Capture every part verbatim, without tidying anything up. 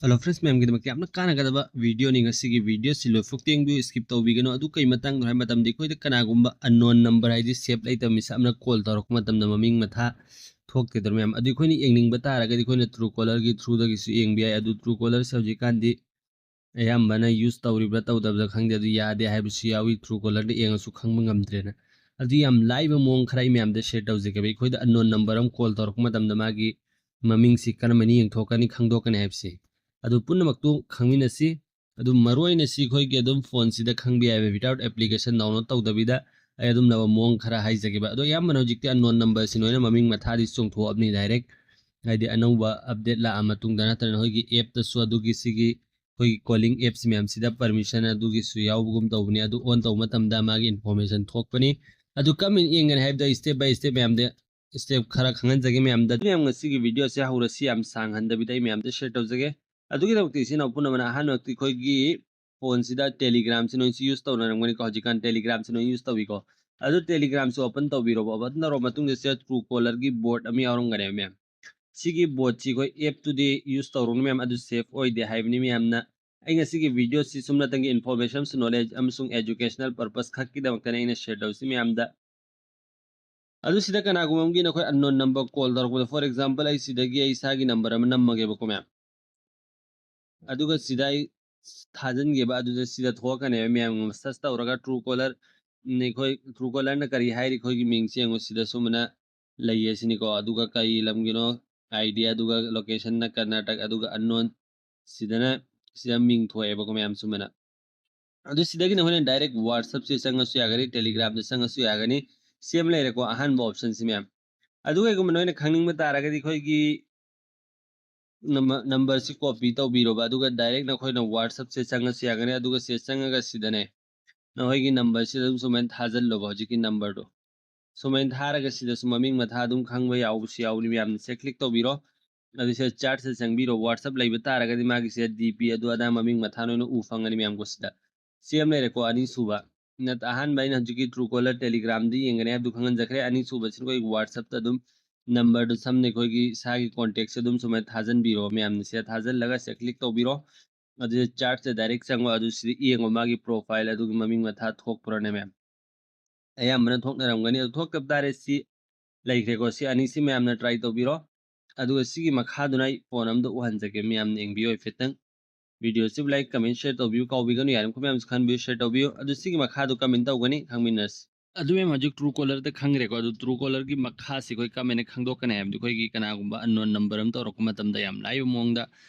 Hello friends, ꯃꯌꯥꯝꯒꯤꯗꯃꯛꯇ ꯌꯥꯝꯅ ꯀꯥꯟꯅꯒꯗꯕ videoꯅꯤ ꯉꯁꯤꯒꯤ videoꯁꯤ ꯂꯣꯏꯐꯥꯎ ꯌꯦꯡꯕꯤꯌꯨ, skip ꯇꯧꯕꯤꯒꯅꯨ꯫ ꯑꯗꯨ ꯀꯩ ꯃꯇꯥꯡꯗꯅꯣ ꯍꯥꯏꯕ ꯃꯇꯝꯗ, ꯑꯩꯈꯣꯏꯗ ꯀꯅꯥꯒꯨꯝꯕ unknown number, ꯍꯥꯏꯗꯤ save ꯂꯩꯇꯕ ꯃꯤꯁꯛ ꯑꯃꯅ call ꯇꯧꯔꯛꯄ ꯃꯇꯝꯗ ꯃꯃꯤꯡ ꯃꯊꯥ ꯊꯣꯛꯇꯦꯗꯅ ꯃꯌꯥꯝ꯫ ꯑꯗꯨ ꯑꯩꯈꯣꯏꯅ ꯌꯦꯡꯅꯤꯡꯕ ꯇꯥꯔꯒꯗꯤ ꯑꯩꯈꯣꯏꯅ Truecallerꯒꯤ throughꯗꯒꯤꯁꯨ ꯌꯦꯡꯕ ꯌꯥꯏ꯫ ꯑꯗꯨ Truecallerꯁꯦ ꯍꯧꯖꯤꯛꯀꯥꯟꯗꯤ ꯑꯌꯥꯝꯕꯅ use ꯇꯧꯔꯤꯕ꯭ꯔꯥ ꯇꯧꯗꯕ꯭ꯔꯥ ꯈꯪꯗꯦ, ꯑꯗꯨ ꯌꯥꯗꯦ ꯍꯥꯏꯕꯁꯨ ꯌꯥꯎꯏ꯫ Truecallerꯗ ꯌꯦꯡꯉꯁꯨ ꯈꯪꯕ ꯉꯝꯗ꯭ꯔꯦꯅ꯫ ꯑꯗꯨ ꯌꯥꯝ ꯂꯥꯏꯕ ꯃꯑꯣꯡ ꯈꯔ ꯑꯩ ꯃꯌꯥꯝꯗ share ꯇꯧꯖꯒꯦꯕ꯫ ꯑꯩꯈꯣꯏꯗ unknown number ꯑꯃ call ꯇꯧꯔꯛꯄ ꯃꯇꯝꯗ ꯃꯥꯒꯤ ꯃꯃꯤꯡꯁꯤ ꯀꯔꯝꯕꯅ ꯌꯦꯡꯊꯣꯛꯀꯅꯤ, ꯈꯪꯗꯣꯛꯀꯅꯤ ꯍꯥꯏꯕꯁꯤ꯫ ꯑꯗꯨ ꯄꯨꯝꯅꯃꯛꯇꯨ ꯈꯪꯃꯤꯟꯅꯁꯤ꯫ ꯑꯗꯨ ꯃꯔꯨꯑꯣꯏꯅ ꯁꯤ ꯑꯩꯈꯣꯏꯒꯤ ꯑꯗꯨꯝ phoneꯁꯤꯗ ꯈꯪꯕ ꯌꯥꯏꯕ, without application download ꯇꯧꯗꯕꯤꯗ꯫ ꯑꯩ ꯑꯗꯨꯝ ꯅꯕ ꯃꯑꯣꯡ ꯈꯔ ꯍꯥꯏꯖꯒꯦꯕ꯫ ꯑꯗꯣ ꯑꯌꯥꯝꯕꯅ ꯍꯧꯖꯤꯛꯇꯤ unknown numberꯁꯤ ꯂꯣꯏꯅ ꯃꯃꯤꯡ ꯃꯊꯥꯗꯤ ꯆꯣꯡꯊꯣꯛꯑꯕꯅꯤ direct, ꯍꯥꯏꯗꯤ ꯑꯅꯧꯕ update ꯂꯥꯛꯑ ꯃꯇꯨꯡꯗ ꯅꯠꯇ꯭ꯔꯒꯅ ꯑꯩꯈꯣꯏꯒꯤ appꯇꯁꯨ ꯑꯗꯨꯒꯤ ꯁꯤꯒꯤ ꯑꯩꯈꯣꯏꯒꯤ calling apps ꯃꯌꯥꯝꯁꯤꯗ permission ꯑꯗꯨꯒꯤꯁꯨ ꯌꯥꯎꯕꯒꯨꯝ ꯇꯧꯕꯅꯤ꯫ ꯑꯗꯨ on ꯇꯧꯕ ꯃꯇꯝꯗ ꯃꯥꯒꯤ information ꯊꯣꯛꯄꯅꯤ꯫ ꯑꯗꯨ ꯀꯔꯝꯍꯥꯏꯅ ꯌꯦꯡꯒꯅꯤ ꯍꯥꯏꯕꯗ step by step ꯃꯌꯥꯝꯗ step ꯈꯔ ꯈꯪꯍꯟꯖꯒꯦ ꯃꯌꯥꯝꯗ꯫ ꯑꯗꯨ ꯃꯌꯥꯝ ꯉꯁꯤꯒꯤ videoꯁꯤ ꯍꯧꯔꯁꯤ, ꯌꯥꯝ ꯁꯥꯡꯍꯟꯗꯕꯤꯗ ꯑꯩ ꯃꯌꯥꯝꯗ share ꯇꯧꯖꯒꯦ꯫ ꯑꯗꯨꯒꯤꯗꯃꯛꯇ ꯏꯆꯤꯟ ꯏꯅꯥꯎ ꯄꯨꯝꯅꯃꯛꯅ ꯑꯍꯥꯟꯕꯃꯛꯇꯤ ꯑꯩꯈꯣꯏꯒꯤ phoneꯁꯤꯗ Telegramꯁꯤ ꯅꯣꯏꯁꯤ use ꯇꯧꯅꯔꯝꯒꯅꯤꯀꯣ, ꯍꯧꯖꯤꯛꯀꯥꯟ Telegramꯁꯤ ꯅꯣꯏ use ꯇꯧꯏꯀꯣ꯫ ꯑꯗꯨ Telegramꯁꯤ open ꯇꯧꯕꯤꯔꯣꯕ꯫ Open ꯇꯧꯔꯕ ꯃꯇꯨꯡꯗ ꯁꯤꯗ Truecallerꯒꯤ bot ꯑꯃ ꯌꯥꯎꯔꯝꯒꯅꯦꯕ ꯃꯌꯥꯝ꯫ ꯁꯤꯒꯤ botꯁꯤ ꯑꯩꯈꯣꯏ appꯇꯨꯗꯤ use ꯇꯧꯔꯨꯅꯨ ꯃꯌꯥꯝ, ꯑꯗꯨ safe ꯑꯣꯏꯗꯦ ꯍꯥꯏꯕꯅꯤ ꯃꯌꯥꯝꯅ꯫ ꯑꯩ ꯉꯁꯤꯒꯤ videoꯁꯤ ꯁꯨꯝꯅꯇꯪꯒꯤ information, knowledge ꯑꯃꯁꯨꯡ educational purpose ꯈꯛꯀꯤꯗꯃꯛꯇꯅꯤ ꯑꯩꯅ share ꯇꯧꯔꯤꯁꯤ ꯃꯌꯥꯝꯗ꯫ ꯑꯗꯨ ꯁꯤꯗ ꯀꯅꯥꯒꯨꯝꯕ ꯑꯃꯒꯤ ꯅꯈꯣꯏ unknown number call ꯇꯧꯔꯛꯄꯗ, for example, ꯑꯩ ꯁꯤꯗꯒꯤ ꯑꯩ ꯏꯁꯥꯒꯤ number ꯑꯃ ꯅꯝꯃꯒꯦꯕꯀꯣ ꯃꯌꯥꯝ꯫ ꯑꯗꯨꯒ ꯁꯤꯗ ꯑꯩ ꯊꯥꯖꯤꯟꯒꯦꯕ, ꯑꯗꯨꯗ ꯁꯤꯗ ꯊꯣꯛꯂꯛꯀꯅꯦꯕ ꯃꯌꯥꯝ꯫ Search ꯇꯧꯔꯒ Truecaller, ꯎꯝ, ꯑꯩꯈꯣꯏ Truecallerꯅ ꯀꯔꯤ ꯍꯥꯏꯔꯤ ꯑꯩꯈꯣꯏꯒꯤ ꯃꯤꯡꯁꯦ ꯌꯦꯡꯉꯨ꯫ ꯁꯤꯗ ꯁꯨꯃꯥꯏꯅ ꯂꯩꯌꯦ ꯁꯤꯅꯤꯀꯣ꯫ ꯑꯗꯨꯒ ꯀꯔꯤ ꯂꯝꯒꯤꯅꯣ, ID, ꯑꯗꯨꯒ locationꯅ ꯀꯔꯅꯥꯇꯛ, ꯑꯗꯨꯒ unknown, ꯁꯤꯗꯅ ꯁꯤꯗ ꯃꯤꯡ ꯊꯣꯛꯑꯦꯕꯀꯣ ꯃꯌꯥꯝ ꯁꯨꯃꯥꯏꯅ꯫ ꯑꯗꯨ ꯁꯤꯗꯒꯤ ꯅꯈꯣꯏꯅ direct WhatsAppꯁꯦ ꯆꯪꯉꯁꯨ ꯌꯥꯒꯅꯤ, Telegramꯗ ꯆꯪꯉꯁꯨ ꯌꯥꯒꯅꯤ꯫ ꯁꯤ ꯑꯃ ꯂꯩꯔꯦꯀꯣ, ꯑꯍꯥꯟꯕ optionꯁꯤ ꯃꯌꯥꯝ꯫ ꯑꯗꯨꯒ ꯀꯩꯒꯨꯝꯕ ꯅꯣꯏꯅ ꯈꯪꯅꯤꯡꯕ ꯇꯥꯔꯒꯗꯤ ꯑꯩꯈꯣꯏꯒꯤ number, numberꯁꯤ copy ꯇꯧꯕꯤꯔꯣꯕ, ꯑꯗꯨꯒ direct ꯅꯈꯣꯏꯅ WhatsAppꯁꯦ ꯆꯪꯉꯁꯨ ꯌꯥꯒꯅꯤ꯫ ꯑꯗꯨꯒ ꯁꯤꯗ ꯆꯪꯉꯒ ꯁꯤꯗꯅꯦ ꯅꯈꯣꯏꯒꯤ numberꯁꯤꯗ ꯑꯗꯨꯝ ꯁꯨꯃꯥꯏꯅ ꯊꯥꯖꯤꯜꯂꯣꯕ, ꯍꯧꯖꯤꯛꯀꯤ numberꯗꯣ꯫ ꯁꯨꯃꯥꯏꯅ ꯊꯥꯔꯒ ꯁꯤꯗꯁꯨ ꯃꯃꯤꯡ ꯃꯊꯥ ꯑꯗꯨꯝ ꯈꯪꯕ ꯌꯥꯎꯕꯁꯨ ꯌꯥꯎꯕꯅꯤ ꯃꯌꯥꯝꯅ꯫ ꯁꯤꯗ click ꯇꯧꯕꯤꯔꯣ꯫ ꯑꯗꯨ ꯁꯤꯗ chatꯁꯤꯗ ꯆꯪꯕꯤꯔꯣ꯫ WhatsApp ꯂꯩꯕ ꯇꯥꯔꯒꯗꯤ ꯃꯥꯒꯤ ꯁꯤꯗ DP ꯑꯗꯨ ꯑꯗꯥ ꯃꯃꯤꯡ ꯃꯊꯥ ꯅꯣꯏꯅ ꯎ ꯐꯪꯒꯅꯤ ꯃꯌꯥꯝꯀꯣ ꯁꯤꯗ꯫ ꯁꯤ ꯑꯃ ꯂꯩꯔꯦꯀꯣ, ꯑꯅꯤꯁꯨꯕ꯫ ꯅꯠ-, ꯑꯍꯥꯟꯕ ꯑꯩꯅ ꯍꯧꯖꯤꯛꯀꯤ Truecaller Telegramꯗ ꯌꯦꯡꯒꯅꯤ ꯍꯥꯏꯕꯗꯨ ꯈꯪꯍꯟꯖꯈ꯭ꯔꯦ꯫ ꯑꯅꯤꯁꯨꯕꯁꯤꯅ ꯑꯩꯈꯣꯏ WhatsAppꯇ ꯑꯗꯨꯝ ꯅꯝꯕꯔꯗꯨ ꯁꯝꯅ ꯑꯩꯈꯣꯏꯒꯤ ꯏꯁꯥꯒꯤ ꯀꯣꯟꯇꯦꯛꯁꯦ ꯑꯗꯨꯝ ꯁꯨꯃꯥꯏꯅ ꯊꯥꯖꯤꯟꯕꯤꯔꯣ ꯃꯌꯥꯝꯅ꯫ ꯁꯤꯗ ꯊꯥꯖꯤꯜꯂꯒ ꯁꯤꯗ ꯀ꯭ꯂꯤꯛ ꯇꯧꯕꯤꯔꯣ꯫ ꯑꯗꯨꯗ ꯆꯥꯔꯠꯁꯦ ꯗꯥꯏꯔꯦꯛ ꯆꯪꯉꯣ꯫ ꯑꯗꯨ ꯁꯤꯗ ꯌꯦꯡꯉꯣ ꯃꯥꯒꯤ ꯄ꯭ꯔꯣꯐꯥꯏꯜ ꯑꯗꯨꯒꯤ ꯃꯃꯤꯡ ꯃꯊꯥ ꯊꯣꯛꯄ꯭ꯔꯣꯅꯦ ꯃꯌꯥꯝ? ꯑꯌꯥꯝꯕꯅ ꯊꯣꯛꯅꯔꯝꯒꯅꯤ꯫ ꯑꯗꯨ ꯊꯣꯛꯇꯕ ꯇꯥꯔꯦ ꯁꯤ ꯂꯩꯈ꯭ꯔꯦꯀꯣ꯫ ꯁꯤ ꯑꯅꯤꯁꯤ ꯃꯌꯥꯝꯅ ꯇ꯭ꯔꯥꯏ ꯇꯧꯕꯤꯔꯣ꯫ ꯑꯗꯨꯒ ꯁꯤꯒꯤ ꯃꯈꯥꯗꯨꯅ ꯑꯩ ꯐꯣꯟ ꯑꯝꯗ ꯎꯍꯟꯖꯒꯦ, ꯃꯌꯥꯝꯅ ꯌꯦꯡꯕꯤꯌꯨ ꯍꯥꯏꯐꯦꯠꯇꯪ꯫ ꯚꯤꯗꯤꯑꯣꯁꯤꯕꯨ ꯂꯥꯏꯛ, ꯀꯃꯦꯟ, ꯁꯤꯌꯔ ꯇꯧꯕꯤꯌꯨ ꯀꯥꯎꯕꯤꯒꯅꯨ꯫ ꯌꯥꯔꯤꯕ ꯃꯌꯥꯝꯁꯨ ꯈꯟꯕꯤꯌꯨ, ꯁꯤꯌꯔ ꯇꯧꯕꯤꯌꯨ꯫ ꯑꯗꯨ ꯁꯤꯒꯤ ꯃꯈꯥꯗꯣ ꯀꯃꯦꯟ ꯇꯧꯒꯅꯤ, ꯈꯪꯃꯤꯟꯅꯁꯤ꯫ ꯑꯗꯨ ꯃꯌꯥꯝ ꯍꯧꯖꯤꯛ ꯇ꯭ꯔꯨ ꯀꯣꯂꯔꯗ ꯈꯪꯈ꯭ꯔꯦꯀꯣ꯫ ꯑꯗꯨ ꯇ꯭ꯔꯨ ꯀꯣꯂꯔꯒꯤ ꯃꯈꯥꯁꯤ ꯑꯩꯈꯣꯏ ꯀꯃꯥꯏꯅ ꯈꯪꯗꯣꯛꯀꯅꯤ ꯍꯥꯏꯕꯗꯤ ꯑꯩꯈꯣꯏꯒꯤ ꯀꯅꯥꯒꯨꯝꯕ ꯑꯟꯅꯣꯟ ꯅꯝꯕꯔ ꯑꯃ ꯇꯧꯔꯛꯄ ꯃꯇꯝꯗ ꯌꯥꯝ ꯂꯥꯏꯕ ꯃꯑꯣꯡꯗ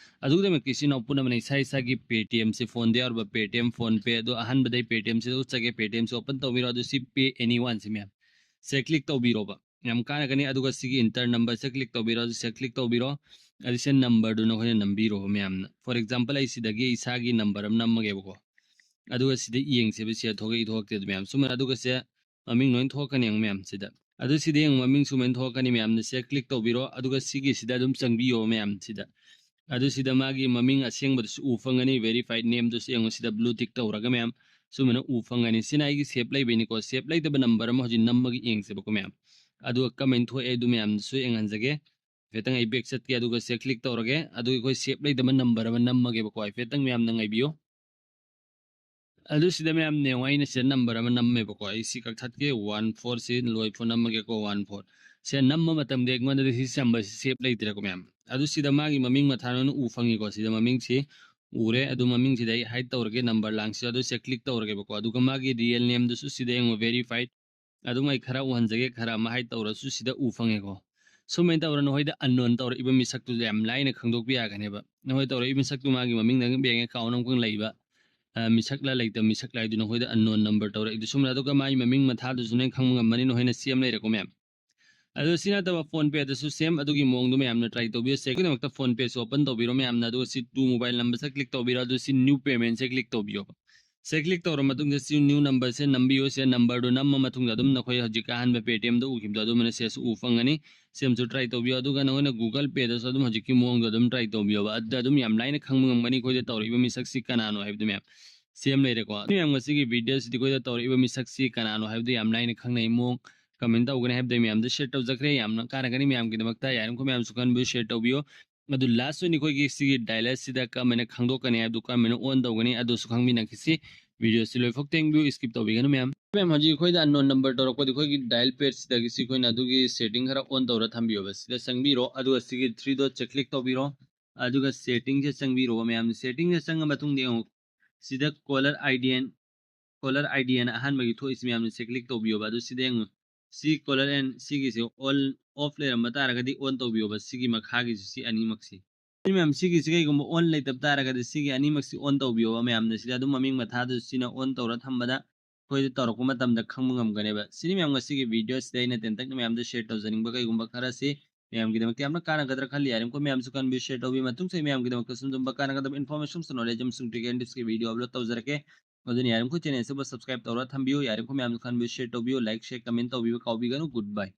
ꯑꯗꯨꯒꯤꯗꯃꯛꯇ ꯏꯆꯤꯟ ꯏꯅꯥꯎ ꯄꯨꯝꯅꯃꯛꯅ ꯏꯁꯥ ꯏꯁꯥꯒꯤ ꯄꯦ ꯇꯤ ꯑꯦꯝꯁꯤ ꯐꯣꯟꯗ ꯌꯥꯎꯔꯕ Paytm, PhonePe ꯑꯗꯣ ꯑꯍꯥꯟꯕꯗꯩ ꯄꯦ ꯇꯤ ꯑꯦꯝꯁꯤꯗ ꯎꯠꯆꯒꯦ꯫ ꯄꯦ ꯇꯤ ꯑꯦꯝꯁꯤ ꯑꯣꯄꯟ ꯇꯧꯕꯤꯔꯣ꯫ ꯑꯗꯨ ꯁꯤ ꯄꯦ ꯑꯦꯅꯤ ꯋꯥꯟꯁꯤ ꯃꯌꯥꯝ ꯁꯦ ꯀ꯭ꯂꯤꯛ ꯇꯧꯕꯤꯔꯣꯕ꯫ ꯌꯥꯝ ꯀꯥꯟꯅꯒꯅꯤ꯫ ꯑꯗꯨꯒ ꯁꯤꯒꯤ ꯏꯟꯇꯔ ꯅꯝꯕꯔꯁꯦ ꯀ꯭ꯂꯤꯛ ꯇꯧꯕꯤꯔꯣ꯫ ꯑꯗꯨ ꯁꯦ ꯀ꯭ꯂꯤꯛ ꯇꯧꯕꯤꯔꯣ꯫ ꯑꯗꯨ ꯁꯦ ꯅꯝꯕꯔꯗꯨ ꯅꯈꯣꯏꯅ ꯅꯝꯕꯤꯔꯣꯕ ꯃꯌꯥꯝꯅ꯫ ꯐꯣꯔ ꯑꯦꯛꯖꯥꯝꯄꯜ ꯑꯩ ꯁꯤꯗꯒꯤ ꯑꯩ ꯏꯁꯥꯒꯤ ꯅꯝꯕꯔ ꯑꯃ ꯅꯝꯃꯒꯦꯕꯀꯣ꯫ ꯑꯗꯨꯒ ꯁꯤꯗ ꯌꯦꯡꯁꯦꯕ ꯁꯤ ꯊꯣꯛꯂꯛꯏ ꯊꯣꯛꯂꯛꯇꯦ ꯑꯗꯨ ꯃꯌꯥꯝ꯫ ꯁꯨꯃꯥꯏꯅ ꯑꯗꯨꯒ ꯁꯦ ꯃꯃꯤꯡ ꯂꯣꯏ ꯊꯣꯛꯂꯛꯀꯅꯤ ꯌꯦꯡꯉꯨ ꯃꯌꯥꯝ ꯁꯤꯗ꯫ ꯑꯗꯨ ꯁꯤꯗ ꯌꯦꯡꯉꯨ ꯃꯃꯤꯡ ꯁꯨꯃꯥꯏꯅ ꯊꯣꯛꯂꯛꯀꯅꯤ ꯃꯌꯥꯝꯅ꯫ ꯁꯦ ꯀ꯭ꯂꯤꯛ ꯇꯧꯕꯤꯔꯣ꯫ ꯑꯗꯨꯒ ꯁꯤꯒꯤꯁꯤꯗ ꯑꯗꯨꯝ ꯆꯪꯕꯤꯌꯣ ꯃꯌꯥꯝ ꯁꯤꯗ꯫ ꯑꯗꯨ ꯁꯤꯗ ꯃꯥꯒꯤ ꯃꯃꯤꯡ ꯑꯁꯦꯡꯕꯗꯨꯁꯨ ꯎ ꯐꯪꯒꯅꯤ꯫ ꯚꯦꯔꯤꯐꯥꯏꯠ ꯅꯦꯝꯗꯨꯁꯨ ꯌꯦꯡꯉꯨ ꯁꯤꯗ ꯕ꯭ꯂꯨ ꯇꯤꯛ ꯇꯧꯔꯒ ꯃꯌꯥꯝ ꯁꯨꯃꯥꯏꯅ ꯎ ꯐꯪꯒꯅꯤ꯫ ꯁꯤꯅ ꯑꯩꯒꯤ ꯁꯦꯞ ꯂꯩꯕꯩꯅꯤꯀꯣ꯫ ꯁꯦꯞ ꯂꯩꯇꯕ ꯅꯝꯕꯔ ꯑꯃ ꯍꯧꯖꯤꯛ ꯅꯝꯃꯒ ꯌꯦꯡꯁꯦꯕꯀꯣ ꯃꯌꯥꯝ꯫ ꯑꯗꯨꯒ ꯀꯃꯥꯏꯅ ꯊꯣꯛꯑꯦ ꯑꯗꯨ ꯃꯌꯥꯝꯗꯨꯁꯨ ꯌꯦꯡꯍꯟꯖꯒꯦ꯫ ꯈꯤꯇꯪ ꯑꯩ ꯕꯦꯛ ꯆꯠꯀꯦ꯫ ꯑꯗꯨꯒ ꯁꯦ ꯀ꯭ꯂꯤꯛ ꯇꯧꯔꯒꯦ꯫ ꯑꯗꯨ ꯑꯩꯈꯣꯏ ꯁꯦꯞ ꯂꯩꯇꯕ ꯅꯝꯕꯔ ꯑꯃ ꯅꯝꯃꯒꯦꯕꯀꯣ꯫ ꯍꯥꯏꯐꯦꯠꯇꯪ ꯃꯌꯥꯝꯅ ꯉꯥꯏꯕꯤꯌꯨ꯫ ꯑꯗꯨ ꯁꯤꯗ ꯃꯌꯥꯝ ꯌꯦꯡꯉꯣ ꯑꯩꯅ ꯁꯤꯗ ꯅꯝꯕꯔ ꯑꯃ ꯅꯝꯃꯦꯕꯀꯣ꯫ ꯑꯩ ꯁꯤ ꯀꯛꯊꯠꯀꯦ꯫ ꯋꯥꯟ ꯐꯣꯔ ꯁꯤ ꯂꯣꯏ ꯐꯣꯟ ꯅꯝꯃꯒꯦꯀꯣ꯫ ꯋꯥꯟ ꯐꯣꯔ ꯁꯦ ꯅꯝꯕ ꯃꯇꯝꯗ ꯑꯩꯉꯣꯟꯗꯗꯤ ꯁꯤ ꯅꯝꯕꯔꯁꯤ ꯁꯦꯞ ꯂꯩꯇ꯭ꯔꯦꯀꯣ ꯃꯌꯥꯝ꯫ ꯑꯗꯨ ꯁꯤꯗ ꯃꯥꯒꯤ ꯃꯃꯤꯡ ꯃꯊꯥ ꯅꯣꯏꯅ ꯎ ꯐꯪꯉꯤꯀꯣ꯫ ꯁꯤꯗ ꯃꯃꯤꯡꯁꯤ ꯎꯔꯦ꯫ ꯑꯗꯨ ꯃꯃꯤꯡꯁꯤꯗ ꯑꯩ ꯍꯥꯏꯠ ꯇꯧꯔꯒꯦ ꯅꯝꯕꯔ ꯂꯥꯡꯁꯤ꯫ ꯑꯗꯨ ꯁꯦ ꯀ꯭ꯂꯤꯛ ꯇꯧꯔꯒꯦꯕꯀꯣ꯫ ꯑꯗꯨꯒ ꯃꯥꯒꯤ ꯔꯤꯌꯦꯜ ꯅꯦꯝꯗꯨꯁꯨ ꯁꯤꯗ ꯌꯦꯡꯉꯣ ꯚꯦꯔꯤꯐꯥꯏꯠ꯫ ꯑꯗꯨꯝ ꯑꯩ ꯈꯔ ꯎꯍꯟꯖꯒꯦ꯫ ꯈꯔ ꯑꯃ ꯍꯥꯏꯠ ꯇꯧꯔꯁꯨ ꯁꯤꯗ ꯎ ꯐꯪꯉꯦꯀꯣ꯫ ꯁꯨꯃꯥꯏꯅ ꯇꯧꯔ ꯅꯈꯣꯏꯗ ꯑꯟꯅꯣꯟ ꯇꯧꯔꯛꯏꯕ ꯃꯤꯁꯛꯇꯨ ꯌꯥꯝ ꯂꯥꯏꯅ ꯈꯪꯗꯣꯛꯄ ꯌꯥꯒꯅꯦꯕ꯫ ꯅꯈꯣꯏ ꯇꯧꯔꯛꯏꯕ ꯃꯤꯁꯛꯇꯨ ꯃꯥꯒꯤ ꯃꯃꯤꯡꯗ ꯕꯦꯡ ꯑꯦꯀꯥꯎꯟ ꯑꯃꯈꯛ ꯂꯩꯕ, ꯑ, ꯃꯤꯁꯛꯂ ꯂꯩꯇꯕ ꯃꯤꯁꯛꯂ ꯍꯥꯏꯗꯨ ꯅꯈꯣꯏꯗ ꯑꯟꯅꯣꯟ ꯅꯝꯕꯔ ꯇꯧꯔꯛꯏꯗꯨ ꯁꯨꯝꯅ꯫ ꯑꯗꯨꯒ ꯃꯥꯒꯤ ꯃꯃꯤꯡ ꯃꯊꯥꯗꯨꯁꯨ ꯅꯣꯏ ꯈꯪꯕ ꯉꯝꯃꯅꯤ꯫ ꯅꯈꯣꯏꯅ ꯁꯤ ꯑꯃ ꯂꯩꯔꯦꯀꯣ ꯃꯌꯥꯝ꯫ ꯑꯗꯣ ꯁꯤ ꯅꯠꯇꯕ ꯐꯣꯟ ꯄꯦꯗꯁꯨ ꯁꯦꯝ ꯑꯗꯨꯒꯤ ꯃꯑꯣꯡꯗꯣ ꯃꯌꯥꯝꯅ ꯇ꯭ꯔꯥꯏ ꯇꯧꯕꯤꯌꯨ꯫ ꯁꯦ ꯑꯩꯈꯣꯏꯒꯤꯗꯃꯛꯇ ꯐꯣꯟ ꯄꯦꯁꯨ ꯑꯣꯄꯟ ꯇꯧꯕꯤꯔꯣ ꯃꯌꯥꯝꯅ꯫ ꯑꯗꯨꯒ ꯁꯤ ꯇꯨ ꯃꯣꯕꯥꯏꯜ ꯅꯝꯕꯔꯁꯦ ꯀ꯭ꯂꯤꯛ ꯇꯧꯕꯤꯔꯣ꯫ ꯑꯗꯨ ꯁꯤ ꯅ꯭ꯌꯨ ꯄꯦꯃꯦꯟꯁꯦ ꯀ꯭ꯂꯤꯛ ꯇꯧꯕꯤꯌꯣꯕ꯫ ꯁꯦ ꯀ꯭ꯂꯤꯛ ꯇꯧꯔ ꯃꯇꯨꯡꯗ ꯁꯤ ꯅ꯭ꯌꯨ ꯅꯝꯕꯔꯁꯦ ꯅꯝꯕꯤꯌꯨ꯫ ꯁꯦ ꯅꯝꯕꯔꯗꯨ ꯅꯝꯃ ꯃꯇꯨꯡꯗ ꯑꯗꯨꯝ ꯅꯈꯣꯏ ꯍꯧꯖꯤꯛ ꯑꯍꯥꯟꯕ ꯄꯦ ꯇꯤ ꯑꯦꯝꯗ ꯎꯈꯤꯕꯗꯣ ꯑꯗꯨꯃꯥꯏꯅ ꯁꯤꯗꯁꯨ ꯎ ꯐꯪꯒꯅꯤ꯫ ꯁꯦꯝꯁꯨ ꯇ꯭ꯔꯥꯏ ꯇꯧꯕꯤꯌꯨ꯫ ꯑꯗꯨꯒ ꯅꯈꯣꯏꯅ ꯒꯨꯒꯜ ꯄꯦꯗꯁꯨ ꯑꯗꯨꯝ ꯍꯧꯖꯤꯛꯀꯤ ꯃꯑꯣꯡꯗꯣ ꯑꯗꯨꯝ ꯇ꯭ꯔꯥꯏ ꯇꯧꯕꯤꯌꯣꯕ꯫ ꯑꯗꯨꯗ ꯑꯗꯨꯝ ꯌꯥꯝ ꯂꯥꯏꯅ ꯈꯪꯕ ꯉꯝꯒꯅꯤ ꯑꯩꯈꯣꯏꯗ ꯇꯧꯔꯛꯏꯕ ꯃꯤꯁꯛꯁꯤ ꯀꯅꯥꯅꯣ ꯍꯥꯏꯕꯗꯨ ꯃꯌꯥꯝ꯫ ꯁꯦꯝ ꯂꯩꯔꯦꯀꯣ꯫ ꯑꯗꯨ ꯃꯌꯥꯝ ꯉꯁꯤꯒꯤ ꯚꯤꯗꯤꯑꯣꯁꯤꯗꯤ ꯑꯩꯈꯣꯏꯗ ꯇꯧꯔꯛꯏꯕ ꯃꯤꯁꯛꯁꯤ ꯀꯅꯥꯅꯣ ꯍꯥꯏꯕꯗꯨ ꯌꯥꯝ ꯂꯥꯏꯅ ꯈꯪꯅꯩ ꯃꯑꯣꯡ꯫ ꯀꯃꯦꯟ ꯇꯧꯒꯅꯤ ꯍꯥꯏꯕꯗꯣ ꯑꯩ ꯃꯌꯥꯝꯗ ꯁꯤꯌꯔ ꯇꯧꯖꯈ꯭ꯔꯦ꯫ ꯌꯥꯝꯅ ꯀꯥꯟꯅꯒꯅꯤ ꯃꯌꯥꯝꯒꯤꯗꯃꯛꯇ꯫ ꯌꯥꯔꯤꯃꯈꯩ ꯃꯌꯥꯝꯁꯨ ꯈꯟꯕꯤꯌꯨ, ꯁꯤꯌꯔ ꯇꯧꯕꯤꯌꯨ꯫ ꯑꯗꯨ ꯂꯥꯁ ꯑꯣꯏꯅ ꯑꯩꯈꯣꯏꯒꯤ ꯁꯤꯒꯤ ꯗꯥꯏꯂꯔꯁꯤꯗ ꯀꯔꯝꯍꯥꯏꯅ ꯈꯪꯗꯣꯛꯀꯅꯤ ꯍꯥꯏꯕꯗꯨ, ꯀꯔꯝꯍꯥꯏꯅ ꯑꯣꯟ ꯇꯧꯒꯅꯤ ꯑꯗꯨꯁꯨ ꯈꯪꯃꯤꯟꯅꯈꯤꯁꯤ꯫ ꯚꯤꯗꯤꯑꯣꯁꯤ ꯂꯣꯏꯐꯥꯎ ꯊꯦꯡꯕꯤꯌꯨ, ꯁ꯭ꯀꯤꯞ ꯇꯧꯕꯤꯒꯅꯨ ꯃꯌꯥꯝ꯫ ꯃꯌꯥꯝ, ꯍꯧꯖꯤꯛ ꯑꯩꯈꯣꯏꯗ ꯑꯟꯅꯣꯟ ꯅꯝꯕꯔ ꯇꯧꯔꯛꯄꯗꯤ ꯑꯩꯈꯣꯏꯒꯤ ꯗꯥꯏꯜ ꯄꯦꯗꯁꯤꯗꯒꯤ ꯁꯤ ꯑꯩꯈꯣꯏꯅ ꯑꯗꯨꯒꯤ ꯁꯦꯠꯇꯤꯡ ꯈꯔ ꯑꯣꯟ ꯇꯧꯔ ꯊꯝꯕꯤꯌꯣꯕ꯫ ꯁꯤꯗ ꯆꯪꯕꯤꯔꯣ, ꯑꯗꯨꯒ ꯁꯤꯒꯤ ꯊ꯭ꯔꯤ ꯗꯣꯠꯁꯦ ꯀ꯭ꯂꯤꯛ ꯇꯧꯕꯤꯔꯣ, ꯑꯗꯨꯒ ꯁꯦꯠꯇꯤꯡꯁꯦ ꯆꯪꯕꯤꯔꯣꯕ ꯃꯌꯥꯝ꯫ ꯁꯦꯠꯇꯤꯡꯁꯦ ꯆꯪꯉ ꯃꯇꯨꯡꯗ ꯌꯦꯡꯉꯨ, ꯁꯤꯗ colour I D N, colour I D N ꯑꯍꯥꯟꯕꯒꯤ ꯊꯣꯛꯏꯁꯤ ꯃꯌꯥꯝꯅ ꯁꯤ ꯀ꯭ꯂꯤꯛ ꯇꯧꯕꯤꯌꯣꯕ꯫ ꯑꯗꯨ ꯁꯤꯗ ꯌꯦꯡꯉꯨ, ꯁꯤ ꯀꯣꯂꯔ ꯑꯦꯟ ꯁꯤꯒꯤꯁꯦ ꯑꯣꯜ ꯑꯣꯐ ꯂꯩꯔꯝꯕ ꯇꯥꯔꯒꯗꯤ ꯑꯣꯟ ꯇꯧꯕꯤꯌꯣꯕ, ꯁꯤꯒꯤ ꯃꯈꯥꯒꯤꯁꯤ, ꯁꯤ ꯑꯅꯤꯃꯛꯁꯤ꯫ ꯁꯤ ꯃꯌꯥꯝ ꯁꯤꯒꯤꯁꯤ ꯀꯩꯒꯨꯝꯕ ꯑꯣꯟ ꯂꯩꯇꯕ ꯇꯥꯔꯒꯗꯤ ꯁꯤꯒꯤ ꯑꯅꯤꯃꯛꯁꯤ ꯑꯣꯟ ꯇꯧꯕꯤꯌꯣꯕ ꯃꯌꯥꯝꯅ꯫ ꯁꯤꯗ ꯑꯗꯨꯝ ꯃꯃꯤꯡ ꯃꯊꯥꯗꯨ ꯁꯤꯅ ꯑꯣꯟ ꯇꯧꯔ ꯊꯝꯕꯗ ꯑꯩꯈꯣꯏꯗ ꯇꯧꯔꯛꯄ ꯃꯇꯝꯗ ꯈꯪꯕ ꯉꯝꯒꯅꯦꯕ꯫ ꯁꯤꯅꯤ ꯃꯌꯥꯝ ꯉꯁꯤꯒꯤ ꯚꯤꯗꯤꯑꯣꯁꯤꯗ ꯑꯩꯅ ꯇꯦꯟꯇꯛꯅ ꯃꯌꯥꯝꯗ ꯁꯤꯌꯔ ꯇꯧꯖꯅꯤꯡꯕ ꯀꯩꯒꯨꯝꯕ ꯈꯔꯁꯤ꯫ ꯃꯌꯥꯝꯒꯤꯗꯃꯛꯇ ꯌꯥꯝꯅ ꯀꯥꯟꯅꯒꯗ꯭ꯔꯥ ꯈꯜꯂꯤ꯫ ꯌꯥꯔꯤꯃꯈꯩ ꯃꯌꯥꯝꯁꯨ ꯈꯟꯕꯤꯌꯨ, ꯁꯤꯌꯔ ꯇꯧꯕꯤꯌꯨ꯫ ꯃꯇꯨꯡꯁꯨ ꯑꯩ ꯃꯌꯥꯝꯒꯤꯗꯃꯛꯇ ꯁꯨꯝ ꯁꯨꯝꯕ ꯀꯥꯟꯅꯒꯗꯕ ꯏꯟꯐꯣꯔꯃꯦꯁꯟ, ꯅꯣꯂꯦꯖ ꯑꯃꯁꯨꯡ ꯇ꯭ꯔꯤꯛ ꯑꯦꯟ ꯇꯤꯞꯁꯀꯤ ꯚꯤꯗꯤꯑꯣ ꯑꯞꯂꯣꯗ ꯇꯧꯖꯔꯛꯀꯦ꯫ ꯑꯗꯨꯅ ꯌꯥꯔꯤꯃꯈꯩ ꯆꯦꯅꯦꯜꯁꯤꯕꯨ ꯁꯕꯁꯀ꯭ꯔꯥꯏꯕ ꯇꯧꯔ ꯊꯝꯕꯤꯌꯨ꯫ ꯌꯥꯔꯤꯃꯈꯩ ꯃꯌꯥꯝꯁꯨ ꯈꯟꯕꯤꯌꯨ, ꯁꯤꯌꯔ ꯇꯧꯕꯤꯌꯨ, ꯂꯥꯏꯛ, ꯁꯤꯌꯔ, ꯀꯃꯦꯟ ꯇꯧꯕꯤꯕ ꯀꯥꯎꯕꯤꯒꯅꯨ꯫ ꯒꯨꯗ ꯕꯥꯏ꯫